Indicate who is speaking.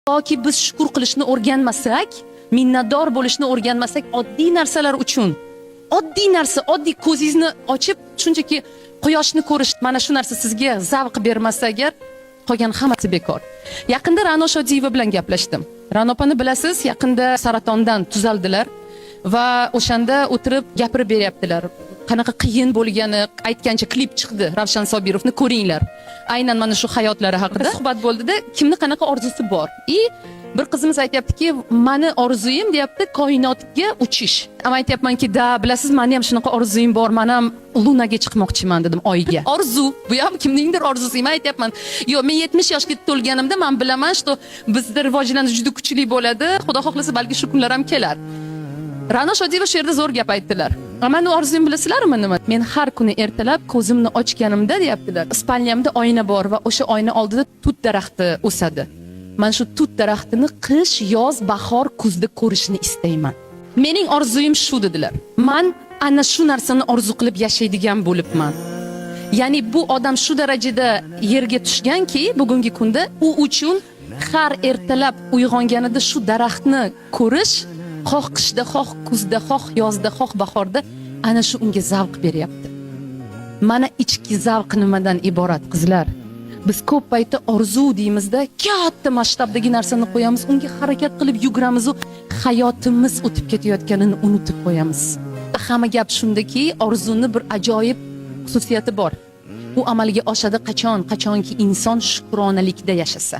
Speaker 1: Toki biz shukur qilishni o'rganmasak, minnatdor bo'lishni o'rganmasak, oddiy narsalar uchun, oddiy narsa, oddiy ko'zingizni ochib, shunchaki quyoshni ko'rish, mana shu narsa sizga zavq bermasa agar, qolgan hammasi bekor. Yaqinda Ra'no Shodiyeva bilan gaplashdim. Ra'no opani bilasiz, yaqinda saratondan tuzaldilar va o'shanda o'tirib gapirib beryaptilar. Qanaqa qiyin bo'lgani, aytgancha klip chiqdi. Ravshan Sobirovni ko'ringlar. Aynan mana shu hayotlari haqida suhbat bo'ldida, kimni qanaqa orzusi bor. И bir qizimiz aytyaptiki, mani orzuyim, deyapti, koinotga uchish. Ama aytyapmanki, da, bilasiz, mani ham shunaqa orzuyim bor, man ham Луна ga chiqmoqchiman, dedim, Oyga. Orzu, bu ham kimningdir orzusi. Men aytyapman, yo'q, men 70 yoshga to'lganimda man bilaman, что bizda rivojlanish juda kuchli bo'ladi. Xudo xohlasa, balki shu kunlar ham kelar. Ra'no Shodiyeva shu yerda zo'r gap aytdilar. Mani orzuyim bilasizlarmi nima? Men har kuni ertalab ko'zimni ochganimda, deyaptilar, спальня mda oyna bor va o'sha oyna oldida tut daraxti o'sadi. Man shu tut daraxtini qish, yoz, bahor, kuzda ko'rishni istayman. Mening orzuyim shu, dedilar. Man ana shu narsani orzu qilib yashaydigan bo'libman. Ya'ni bu odam shu darajada yerga tushganki, bugungi kunda u uchun har ertalab uyg'onganida shu daraxtni ko'rish, xoh qishda, xoh kuzda, xoh yozda, xoh bahorda, ana shu unga zavq beryapti. Mana ichki zavq nimadan iborat, qizlar? Biz ko'p paytda orzu deymizda, katta masshtabdagi narsani qo'yamiz, unga harakat qilib yuguramiz, u hayotimiz o'tib ketayotganini unutib qo'yamiz. Hamma gap shundaki, orzuni bir ajoyib xususiyati bor. U amalga oshadi qachon? Qachonki inson shukronalikda yashasa.